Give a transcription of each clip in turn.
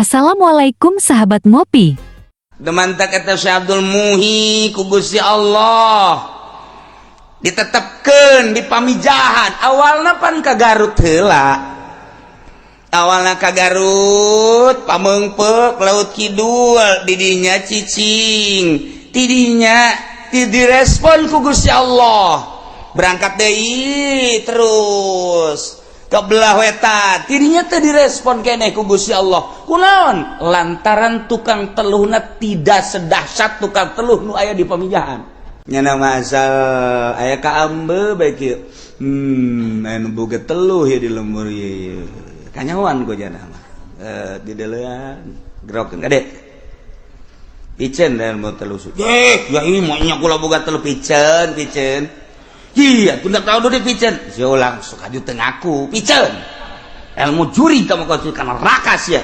Assalamualaikum sahabat ngopi. Demantak eta Syekh Abdul Muhi ku Gusti Allah ditetepkeun di Pamijahan. Awalna pan ka Garut heula, awalna ka Garut Pameungpeuk Laut Kidul, didinya cicing, tidinya direspon ku Gusti Allah, berangkat deui terus ke belah wetan, tidinya teu direspon keneh ku Gusti Allah. Kunaon? Lantaran tukang teluhna tidak sedahsyat tukang teluh nu aya di Pamijahan. Nyana mah asal aya ka ambe bae kieu, anu boga teluh ya di lembur ieu kanyahoan ku jana mah di deulean gerokeun kade piceun dan mau teluh. Ya ini mau nya kula boga teluh, piceun piceun. Iya, tunda tahu dulu piceun. Si langsung kaju tengahku piceun. Ilmu juri kamu kau karena neraka sia.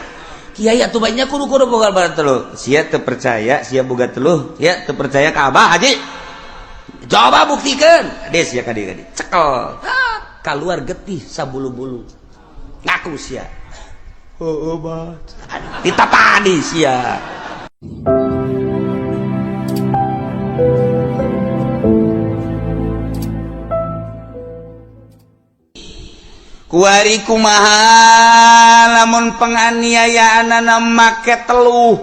Kiai atuh banyak kudu kudu boga barang teluh. Sia teu percaya, sia boga teluh, ya teu percaya ka Abah Haji. Coba buktikan. Des ya kadi kadi. Cekel. Keluar getih sabulu-bulu. Ngaku sia. Oh, oh, ditapani sia. Kuari kumaha lamun penganiayaanana make teluh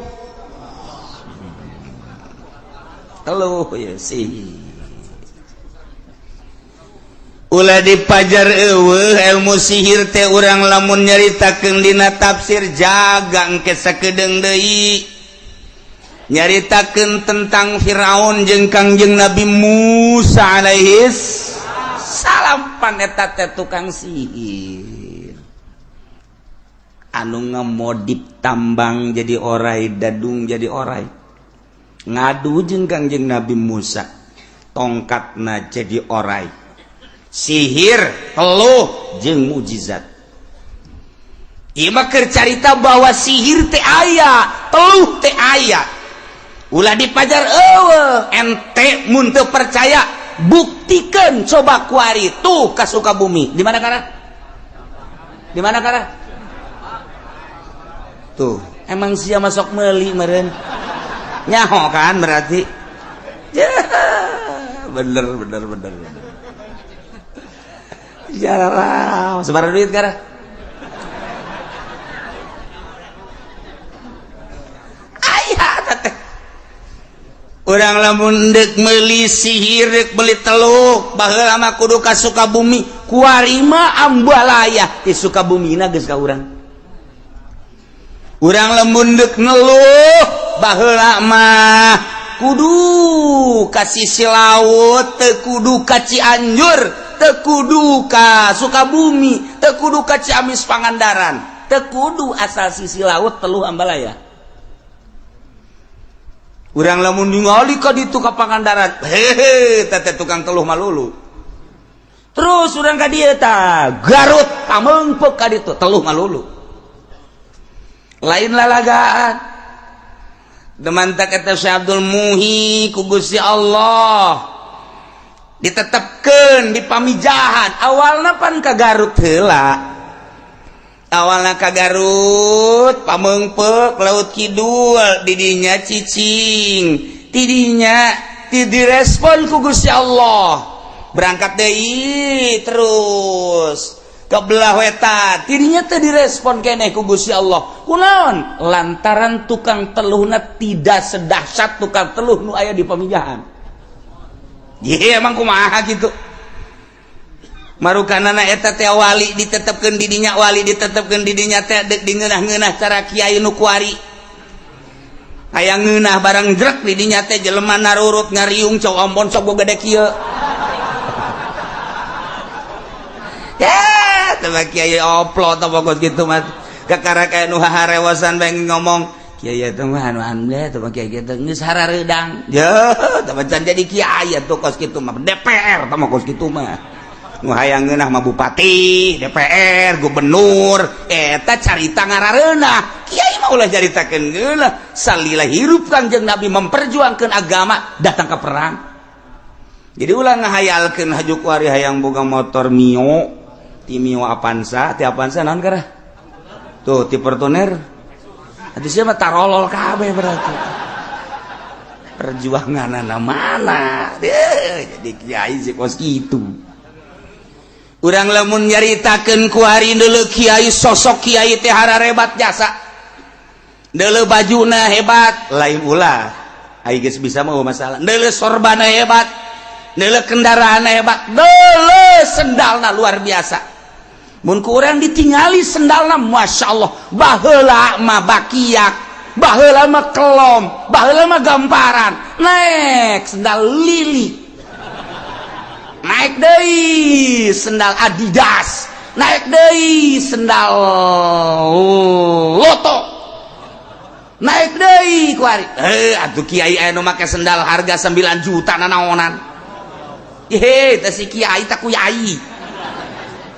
teluh ya sih ulah dipajar eueuh ilmu sihir teh. Urang lamun nyaritakeun dina tafsir jaga engke sakedeung deui nyaritakeun tentang Firaun jeung Kangjeng Nabi Musa alaihis salam. Paneta teh tukang sihir anu ngemodip tambang jadi orai, dadung jadi orai, ngadu jeung Kangjeng Nabi Musa, tongkatna jadi orai. Sihir teluh jeung mujizat. Ieu mah keur carita bahwa sihir teh aya, teluh teh aya. Ulah dipajar eueuh. Ente mun teu percaya, buktikan coba kuari tuh ka Sukabumi. Di mana kara? Di mana kara? Tuh, emang sia masuk meuli meureun. Nyaho kan berarti. Ya, bener bener bener bener. Jarang, sebar duit kara. Aya teh. Urang lamun deuk meuli sihir, deuk meuli teluk, baheula mah kudu ka Sukabumi. Kuari mah ambalaya di Sukabumina geus ka urang. Urang lamun deuk ngeluh, baheula mah kudu ka sisi laut, teu kudu ka Cianjur, teu kudu ka Sukabumi, teu kudu ka Ciamis Pangandaran, teu kudu, asal sisi laut teluh ambalaya. Urang lamun ningali ka ditu ka Pangandaran, hehe, teh tukang teluh malulu. Terus urang ka dieu ta, Garut, Pameungpeuk ka ditu, teluh malulu. Lain lalagaan. Demantak eta Syekh Abdul Muhi ku Gusti Allah ditetepkeun di Pamijahan. Awalna pan ka Garut heula. Awalna ka Garut Pameungpeuk Laut Kidul, didinya cicing, tidinya direspon ku Gusti Allah, berangkat deui terus ke belah wetan, tidinya teu direspon keneh ku Gusti Allah. Kunaon? Lantaran tukang teluhna tidak sedahsyat tukang teluh nu aya di Pamijahan. Ye, emang kumaha gitu. Marukanana eta teh wali ditetepkeun di dinya, wali ditetepkeun di dinya teh deuk dingeunah-ngeunah cara kiai nu kuari. Aya ngeunah barang jrek di dinya teh jelema narurut ngariung cau ombon sok gede kieu. Ya, teh kiai oplo teh pokok kitu mah. Kakara kaya nu harewasan bae ngomong kiai teh mah anu anu teh kiai kitu geus harareudang. Ya, teh can jadi kiai atuh kos kitu mah DPR teh mah kos kitu mah. Nu hayang ngeunah mah bupati, DPR, gubernur, eta carita ngarareunah. Kiai mah ulah caritakeun ngeunah. Salila hirup Kangjeng Nabi memperjuangkeun agama, datang ke perang. Jadi ulah ngahayalkeun haju kuari hayang boga motor Mio, ti Mio Avanza, ti Avanza naon kara? Tuh, ti Fortuner. Atuh sia mah tarolol kabeh berarti. Perjuanganana mana? Jadi kiai sih kos kitu. Urang lamun nyaritakeun ku hari deuleu kiai, sosok kiai teh hararebat jasa. Deuleu bajuna hebat, lain ulah. Ai geus bisa mah masalah. Deuleu sorbana hebat, deuleu kendaraanna hebat, deuleu sendalna luar biasa. Mun ku urang ditingali sendalna, Masya Allah, baheula mah bakiak, baheula mah kelom, baheula mah gamparan, naik sendal lili, naik deui sendal Adidas, naik deui sendal Lotto, naik deui kuari. Atuh kiai anu make sendal harga 9 juta nanaonan. Hehe, teh si kiai tak kuyai.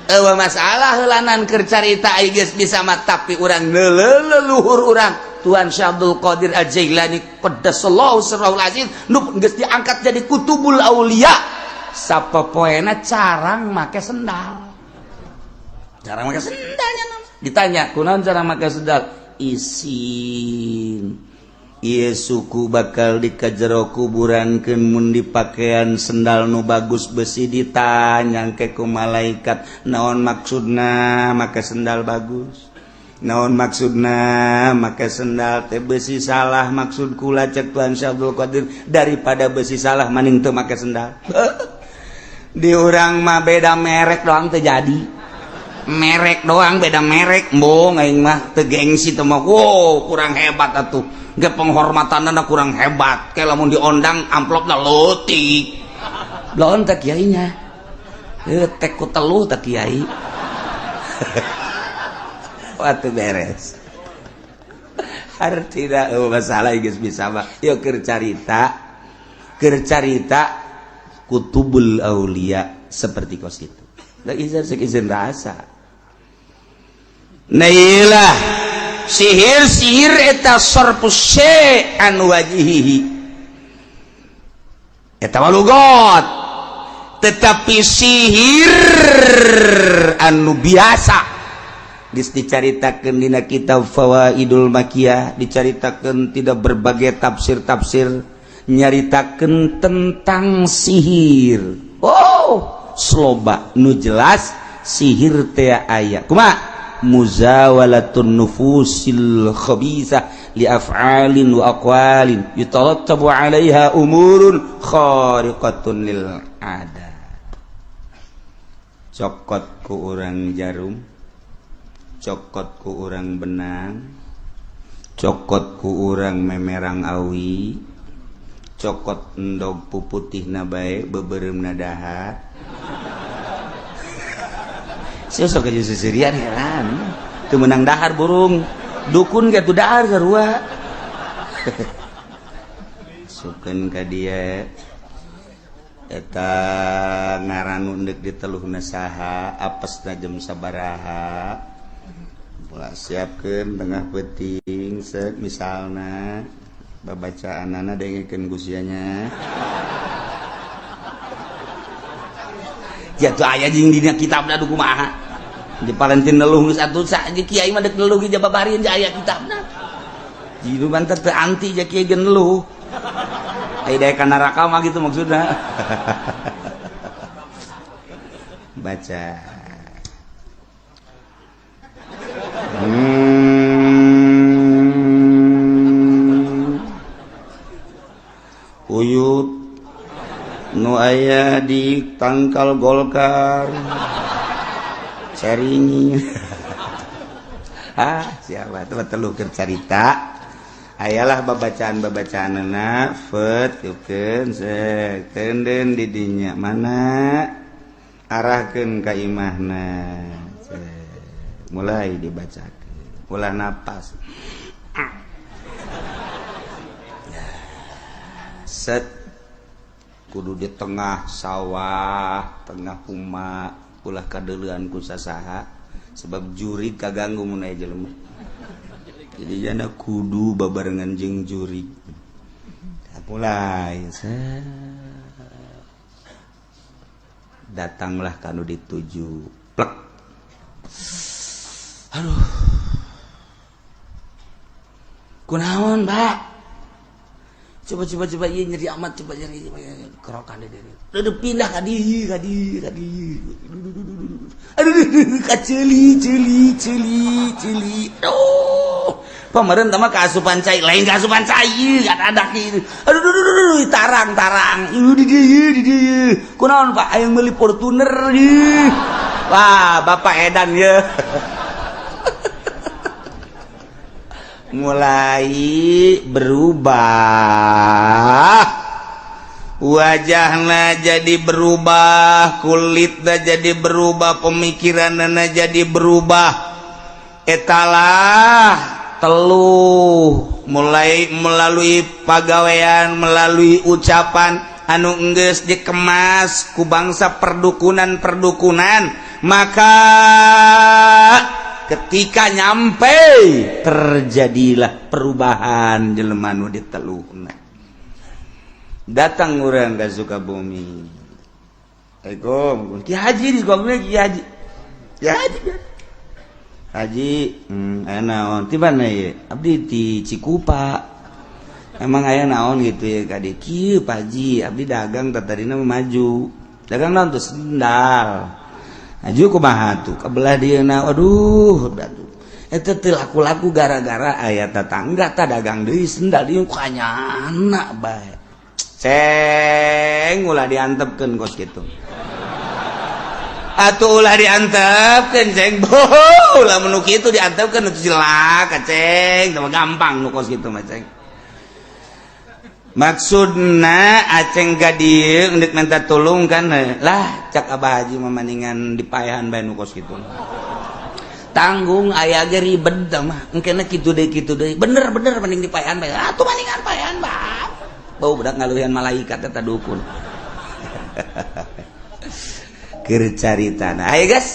Eueuh masalah heulanan keur carita ai geus bisa mah, tapi urang leluhur urang Tuan Syekh Abdul Qadir Al-Jailani qaddasallahu sirrahul aziz nu geus diangkat jadi kutubul aulia, sapopoena carang make sendal. Carang make sendalnya ditanya, kunaon cara make sendal? Isin ieu suku bakal dikajero kuburankeun mun dipakean sendal nu bagus besi ditanya ke ku malaikat, naon maksudna make sendal bagus, naon maksudna make sendal teh besi salah maksud kula cek Tuhan Syekh Abdul Qadir, daripada besi salah maning teu make sendal. Di urang mah beda merek doang teu jadi, merek doang beda merek embung aing mah teu gengsi teu mah, wow kurang hebat atuh ge penghormatanna kurang hebat, kayak lamun diondang amplopna leutik lawan teh kiainya teh ku teluh teh kiai. Waktu beres artina oh, masalah geus bisa mah yeuh keur carita kutubul aulia seperti kos itu da izin izin rasa. Nah iyalah sihir-sihir eta sarfus syai' an wajhihi eta mah lugot, tetapi sihir anu biasa geus dicaritakeun dina kitab Fawaidul Makiyah, dicaritakeun tidak berbagai tafsir-tafsir nyaritakeun tentang sihir. Oh sloba nu jelas sihir teh aya kumaha muzawalatun nufusil khabisah li af'alin wa aqwalin yutarattabu 'alaiha umurun khariqatun lil 'adah. Cokot ku urang jarum, cokot ku urang benang, cokot ku urang memerang awi, cokot endog puputihna bae beubeuremna dahar. Sok aja seserian heran. Teu meunang dahar burung. Dukun ge tuh dahar sarua. Sukeun ka dia eta ngaran nu deuk diteluhna saha, apesna jam sabaraha. Pola siapkeun tengah peuting set misalna babacaanana dengekeun ku sia nya. Jatuh aya jeung dina kitabna du kumaha. Di Palentin neluh geus atuh sa kiai mah deuk neluh ge jababarieun aya kitabna. Jitu banter teu anti ja kiai ge neluh. Aya daek ka neraka mah gitu maksudna. Baca. Uyut nu aya di tangkal Golkar caringin. Ah siapa tuh telu keur carita ayalah babacaan-babacaanna fet yukeun sek tenden di dinya mana arahkeun ka imahna, mulai dibacakeun ulah napas set kudu di tengah sawah tengah huma ulah kadeuleuan ku sasaha sebab jurig kaganggu mun aya jelema. Jadi jana kudu babarengan jeung jurig. Mulai set datanglah kanu dituju plek. Aduh. Kunaon, Pak? Coba coba coba, iya, nyeri amat, coba nyeri kerokan deh. Udah pindah ka dieu, ka dieu, ka dieu. Aduh, ka ceuli, ceuli, ceuli, ceuli. Aduh, pameureun mah kaasupan cai, lain kaasupan cai, kan ada kieu. Aduh, aduh, aduh, aduh, tarang tarang. Ieu di dieu, di dieu. Kunaon, Pak? Aya meuli Fortuner ieu. Wah, Bapak edan ye. Mulai berubah wajahnya, jadi berubah kulitnya, jadi berubah pemikirannya, jadi berubah. Etalah teluh, mulai melalui pagawean, melalui ucapan anu enggeus dikemas ku bangsa perdukunan perdukunan. Maka ketika nyampe terjadilah perubahan jelema nu diteluhna. Datang orang ke Sukabumi. Assalamualaikum, Ki Haji. Di Ki Haji, Ki Haji, Haji. Aya naon? Ti mana ye? Abdi ti Cikupa. Emang aya naon gitu ya ka dieu? Kieu, Pak Haji, abdi dagang tadina maju. Dagang naon tuh? Sendal. Maju kumaha tuh? Kabelah dieu na. Aduh, aduh, eta teu laku-laku gara-gara aya tetangga ta dagang deui sendal dieu kanyana bae. Ceng, ulah diantepkeun kos kitu atuh, ulah diantepkeun, Ceng. Boh, ulah nu kitu diantepkeun atuh, cilaka, Ceng. Teu gampang nu kos kitu mah, Ceng. Maksudna Aceng ka dieu endek minta tulung kan lah. Cak Abah Haji mah mendingan dipaehan bae nu kos kitu, tanggung aya ge ribet mah engkena kitu deui, kitu deui. Bener bener, mending dipaehan bae atuh, mendingan paehan bae. Bau budak ngaluhian malaikat eta dukun. Keur caritana, ayo guys.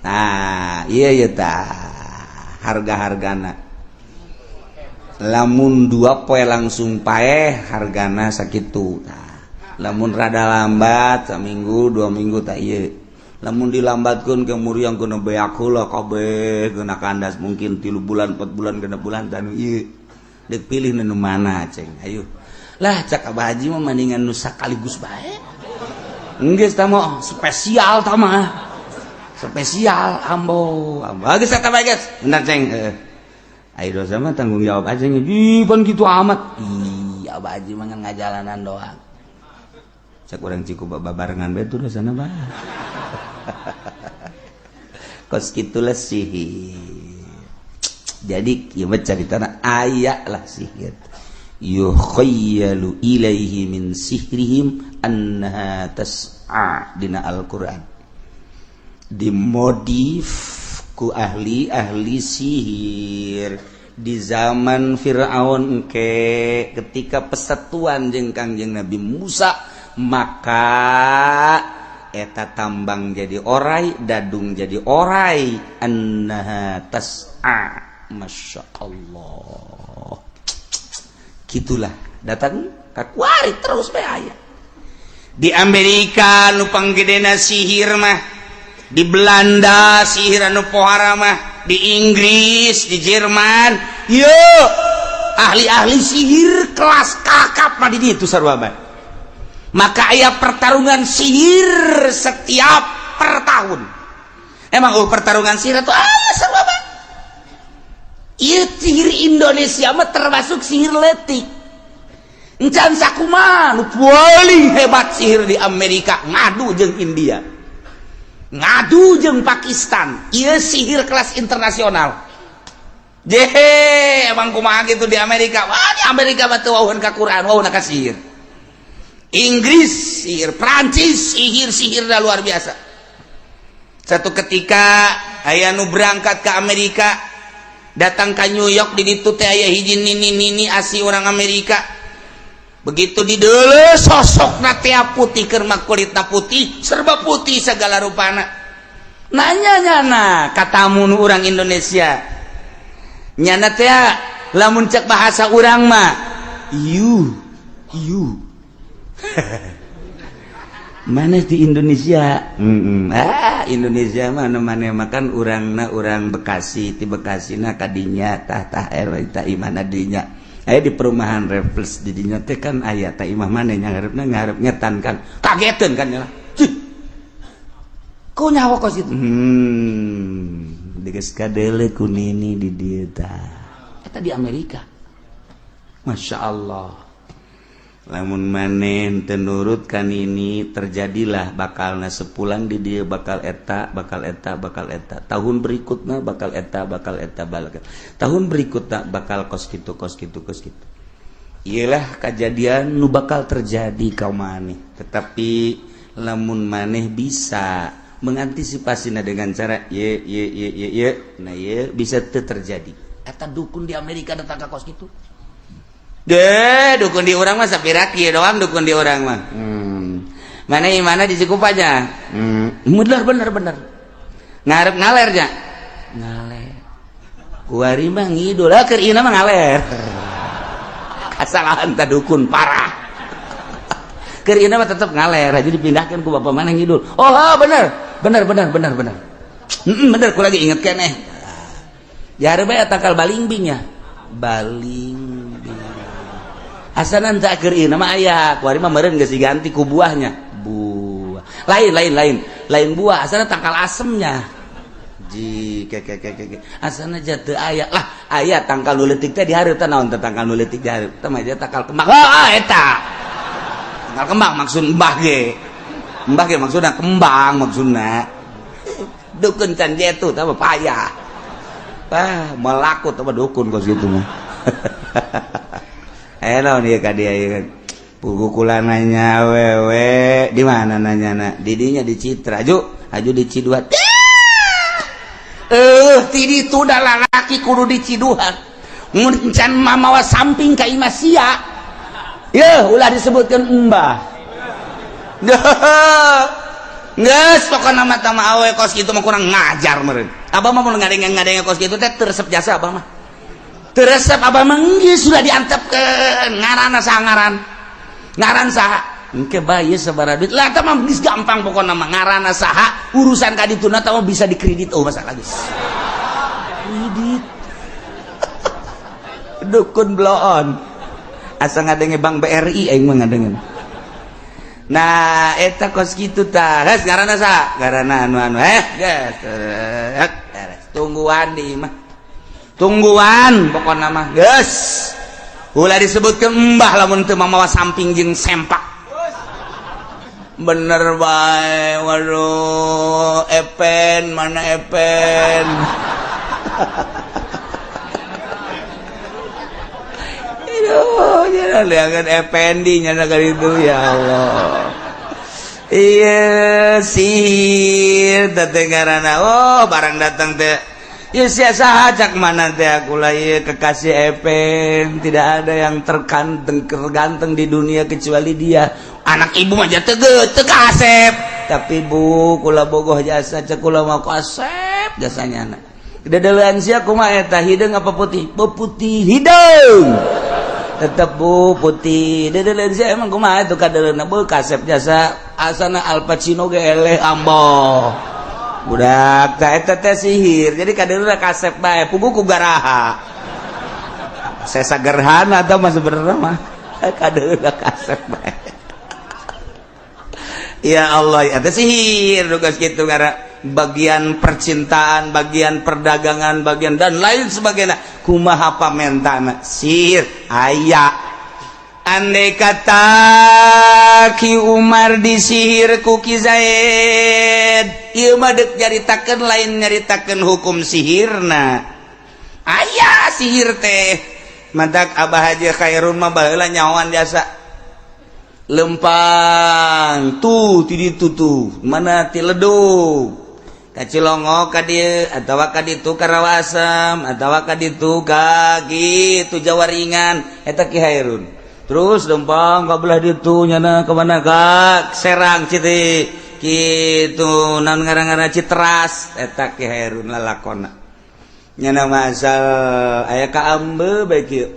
Nah, iya iya, tah harga-hargana lamun 2 poe langsung paeh hargana sakitu. Nah, lamun rada lambat seminggu 2 minggu tak iya. Lamun dilambatkeun ke muriang kena beak heula kabeh, kena kandas mungkin 3 bulan, 4 bulan, 6 bulan tanu ieu. Dek pilih nu mana, Ceng? Ayo lah. Cak Abah Haji mah mendingan nu sakaligus bae. Geus tah mah spesial, tah mah spesial. Ambo, ambo, geus eta bae, geus bener, Ceng. Ayo, dosa mah tanggung jawab aja. Ih, pan gitu amat. Iya, Abah Haji mah ngajalanan doang. Cek urang Cikupa babarengan bae tuh dosana bah. Kos kitulah sihir. Jadi kieu mah caritana aya lah sihir. Yukhayyalu ilaihi min sihrihim annaha tas'a dina Al-Qur'an. Dimodif ku ahli-ahli sihir di zaman Fir'aun ke ketika persatuan jeung Kangjeng Nabi Musa, maka eta tambang jadi orai, dadung jadi orai. Annaha tas'a, Masya Allah. Gitulah datang kakuari terus bae aya di Amerika nu panggedena sihir mah, di Belanda sihir anu pohara mah, di Inggris, di Jerman. Yo, ahli-ahli sihir kelas kakap mah di ditu sarua bae. Maka aya pertarungan sihir setiap per tahun. Emang oh, pertarungan sihir itu aya sarua bae. Ieu sihir Indonesia mah termasuk sihir letik. Encan sakumaha nu paling hebat sihir di Amerika ngadu jeung India, ngadu jeung Pakistan. Ieu sihir kelas internasional. Jehe, emang kumaha gitu di Amerika? Wah, di Amerika mah teu wawuhan ka Quran, wawuhna ka sihir. Inggris sihir, Prancis sihir, sihir dah luar biasa. Satu ketika aya nu berangkat ke Amerika, datang ke New York, di ditu teh aya hiji nini nini asli orang Amerika. Begitu di deuleu sosok tea putih, keur mah kulitna putih, serba putih segala rupana. Nanya nyana katamu nu orang Indonesia, nyana teh lamun cek bahasa urang mah, ieu ieu. Mana di Indonesia? Ah, Indonesia mana mana makan urangna urang Bekasi, ti Bekasi na kadinya tah tah eta imahna dinya. Aya di perumahan Refles di dinya teh kan aya tah imah mana ngarepna ngarep ngetan kan. Kageteun kan ya. Cih. Ku nyawa kos itu. Geus kadele ku nini di dieu tah. Eta di Amerika. Masya Allah. Lamun maneh teu nurut kan ini terjadilah bakalna sepulang di dia bakal eta bakal eta bakal eta, tahun berikutnya bakal eta bakal eta bakal tahun berikutnya bakal kos gitu kos gitu kos gitu. Iyalah kejadian nu bakal terjadi kau maneh, tetapi lamun maneh bisa mengantisipasi dengan cara ye ye ye ye ye, nah ye bisa terjadi. Eta dukun di Amerika datang ke kos gitu deh. Dukun di urang mah sapira kieu doang dukun di urang mah. Mana mana di Cikupanya. Bener bener bener, ngarep ngaler nya ngaler, kuari mah ngidul lah, keur mah ngaler. Kasalahan ta dukun parah, keur mah tetep ngaler aja dipindahkan ku bapak mana ngidul. Oh, bener bener bener bener bener, bener ku lagi inget keneh jare bae tangkal balingbing ya, balingbing asanan tak keur ieu mah aya kuari mah meureun geus diganti ku buahnya, buah lain lain lain lain, buah asana tangkal asemnya ji ke ke ke ke asana jatuh aya lah, aya tangkal nu leutik teh di hareup teh. Naon teh tangkal nu leutik di hareup teh mah? Tangkal kembang. Ah, eta tangkal kembang maksud mbah ge, mbah ge maksudna kembang, maksudna dukun can jetu teh payah. Ah, melakut apa dukun kos gitu mah. Eh, naon ieu ka dia ieu? Pugukulan nanya wewe di mana nanya na? Didinya di Citra, aju, aju di Ciduhan. Eh, ti ditu da lalaki kudu di Ciduhan. Mun can mamawa samping ka imah sia. Yeuh, ulah disebutkeun embah. Geus pokona mah tama awe kos kitu mah kurang ngajar meureun. Abah mah mun ngadenge-ngadenge kos kitu teh teu resep jasa abah mah. Teu resep abah mah, geus sudah diantepkeun ngaranna saha, ngaran. Ngaran saha? Engke bae sabaraha duit. Lah, tah mah geus gampang pokona mah ngaranna saha, urusan ka dituna tah mah bisa dikredit, oh masalah geus. Kredit. Dukun bloon. Asa ngadenge Bank BRI aing mah ngadenge. Nah, eta kos kitu tah. Geus ngaranna saha? Ngaranna anu anu. Eh, geus. Tungguan di imah. Tungguan pokona mah. Geus. Ulah disebutkeun embah lamun teu mamawa samping jeung sempak. Bener bae, waduh, Epen mana Epen? Aduh, jangan lihat Ependi nyana kali itu, ya Allah. Iya, sihir teh ngaranna. Oh, barang datang teh. Ya sia saha cak mana teh aku lah ieu kekasih Epen, tidak ada yang terganteng terganteng di dunia kecuali dia. Anak ibu mah teu teu kasep. Tapi bu, kula bogoh jasa cek kula mah kasep jasanya anak. Dedelean sia kumaha eta, hideung apa putih? Putih hideung. Tetep bu putih. Dedelean sia emang kumaha itu kadeleuna bu kasep jasa asana Al Pacino ge eleh ambo. Budak tah eta teh sihir. Jadi kadeleuna kasep bae puguh ku garaha. Sesa gerhana tah mah sebenarnya mah. Kadeleuna kasep bae. Ya Allah, eta sihir tugas gitu karena bagian percintaan, bagian perdagangan, bagian dan lain sebagainya. Kumaha pamentana sihir aya. Andai kata Ki Umar disihir ku Ki Zaid, ieu mah deuk nyaritakeun lain nyaritakeun hukum sihirna. Aya sihir teh. Mantak Abah Haji Khairun mah baheula nyahoan jasa lempang tuh ti ditu tuh mana ti Ledug ka Cilongok ka dieu atawa ka ditu ka Rawasem atawa ka ditu ka kitu Jawa Ringan eta Ki Hairun. Terus lempang ka belah ditu nyana ka mana ka Serang Citi kitu naon ngaran-ngaran Citeras eta Ki Hairun lalakona nyana masal aya ka ambe bae kieu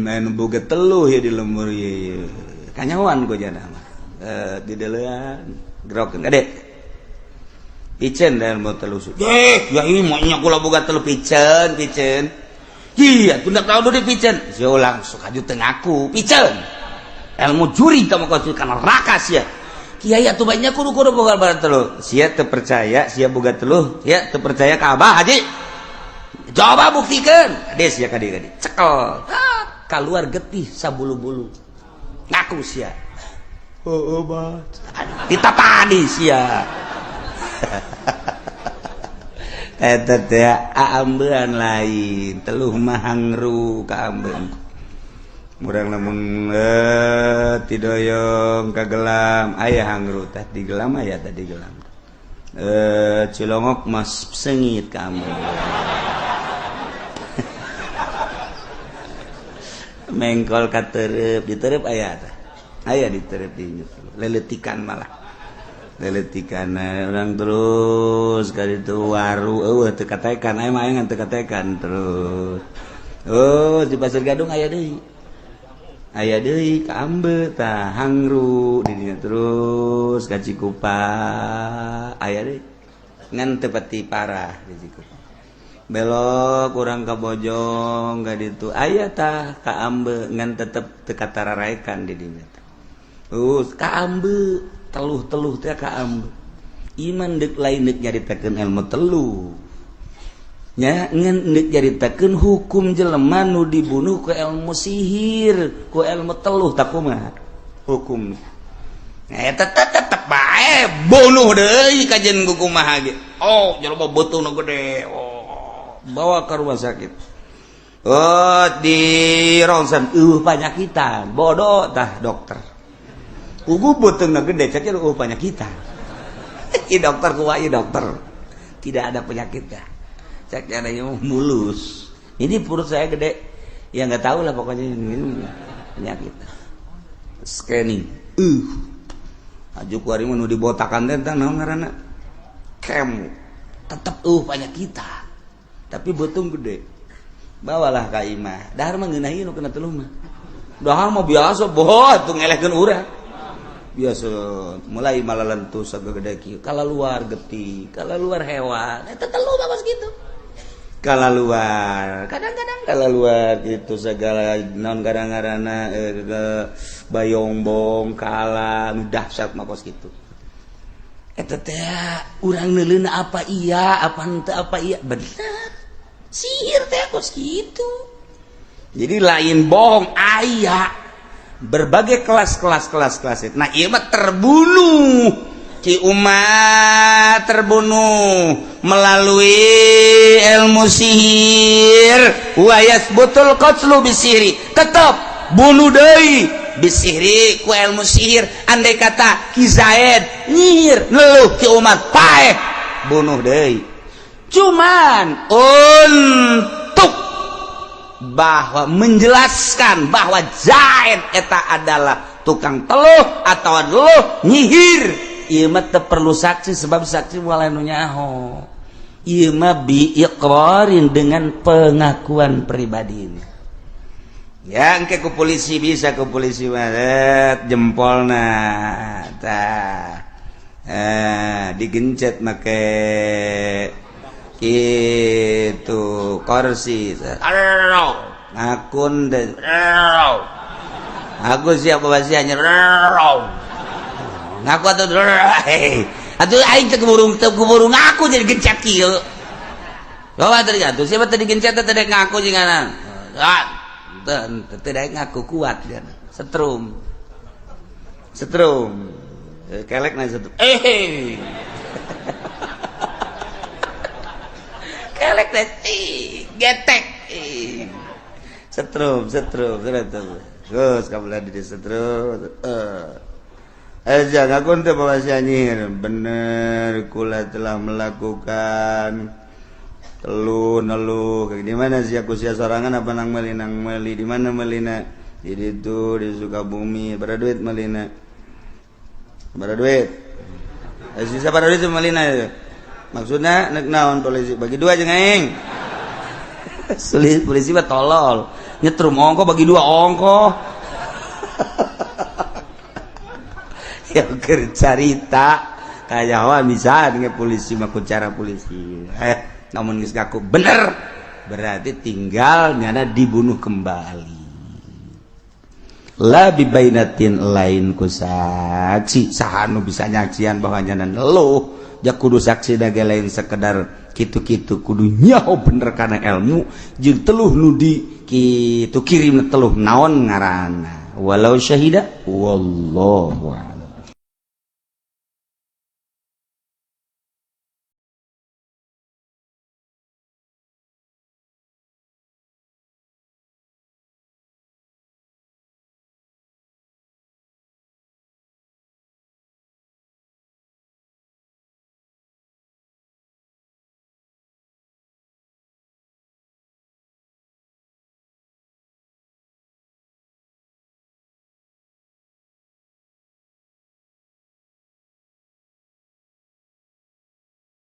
anu boga teluh ya di lembur ieu kanyawan ku jana mah. Di delean gerokeun kade piceun dan mau telusur. Ya ini maunya kula boga telu piceun piceun. Iya, tunda tahu dulu piceun. Sia langsung aju teu ngaku piceun. Ilmu juri kamu kau kana neraka sia. Kiai atuh banyak kudu kudu boga barang telu. Sia teu percaya, sia boga teluh, sia teu percaya ka Abah Haji. Coba buktikan. Des sia kadi kadi. Cekel. Keluar getih sabulu-bulu. Ngaku sia. Oh, bah. Ditapani sia. Eta teh aambean lain, teluh mah hangru kaambean. Murang lamun tidoyong kagelam aya hangru tah digelam aya tah digelam. Cilongok mas sengit kaambean. Mengkol katerep diterep aya tah. Aya diterep di leletikan malah. Leletikan orang terus kali itu waru eueuh teu katekan aya mah ngan teu katekan terus. Oh di Pasir Gadung aya deui. Aya deui ka Ambe tah hangru di dinya terus ka Cikupa aya deui. Ngan teu pati parah di Cikupa. Belok urang ka Bojong ka ditu aya tah ka Ambe ngan tetep teu katararaekan di dinya tah. Terus ka Ambe teluh-teluh teh ka ambe. Iman deuk lain deuk nyaritakeun ilmu teluh. Nya ngan deuk nyaritakeun hukum jelema nu dibunuh ku ilmu sihir, ku ilmu teluh tak kumaha hukum. Eta tetep bae bunuh deui kajen ku kumaha ge. Oh, jelema beuteungna gede. Oh, bawa ke rumah sakit. Oh, di ronsen panyakitan. Bodoh tah dokter. Kugu beuteungna gede cek eueuh panyakitan. Ieu dokter kumaha ieu dokter. Tidak ada penyakitnya. Cek adanya mulus. Ini perut saya gede. Ya enggak tahu lah pokoknya ini penyakit. Scanning. Aju ku ari mah nu dibotakan teh naon ngaranna? Kemo. Tetep panyakitan. Tapi beuteung gede. Bawalah ka imah. Dahar mah ngeunah ieu nu kena teluh mah. Dahar mah biasa boh atuh ngelehkeun urang. Biasa mulai malalentu sagede kieu kala luar getih kala luar hewan eta telu bagus gitu kala luar kadang-kadang kala luar gitu segala naon kadang-kadang bayongbong kala nu dahsyat mah kos kitu eta teh urang neuleuna apa iya apa henteu apa iya bener sihir teh kos kitu jadi lain bohong aya berbagai kelas-kelas kelas-kelas. Nah, ieu mah terbunuh. Ki umat terbunuh melalui ilmu sihir. Wa yasbutul qatlu bisihri. Tetap bunuh deui bisihri ku ilmu sihir. Andai kata Ki Zaid nyihir neluh Ki umat paeh bunuh deui. Cuman untuk bahwa menjelaskan bahwa Zaid eta adalah tukang teluh atau teluh nyihir ieu mah teu perlu saksi sebab saksi moal anu nyaho ieu mah bi iqrarin dengan pengakuan pribadi ini ya engke ku polisi bisa ku polisi mah jempolna tah digencet make itu kursi akun dan aku siap bawa hanya ngaku atau atuh aing teu keburu ngaku jadi gencet kieu bawa tadi atuh siapa tadi gencet tadi ngaku jeung ah teu ngaku kuat dia setrum setrum kelek na setrum kelek deh, getek, setrum, setrum, setrum, terus kamu lagi di setrum, jangan aku untuk bawa nyihir, bener, kula telah melakukan telu nelu, di mana sih aku sia sorangan apa nang meli, di mana melina, di itu di Sukabumi, berapa duit melina, berapa duit, sisa berapa duit melina itu. Maksudnya nek naon polisi bagi dua jeung aing. Sulit polisi mah tolol. Nyetrum ongko bagi dua ongko. Ieu keur carita kayahoan bisa dengan polisi mah, ku cara polisi. Namun geus ngaku bener, berarti tinggal nyana dibunuh kembali. La bibainatin, lain ku saksi. Saha nu bisa nyaksian bahwa nyana ngeluh? Ja kudu saksi dage lain sekedar kitu-kitu, kudu nyaho bener kana ilmu jeung teluh nu di kitu kirim teluh naon ngaranna, walau syahida. Wallahu a'lam.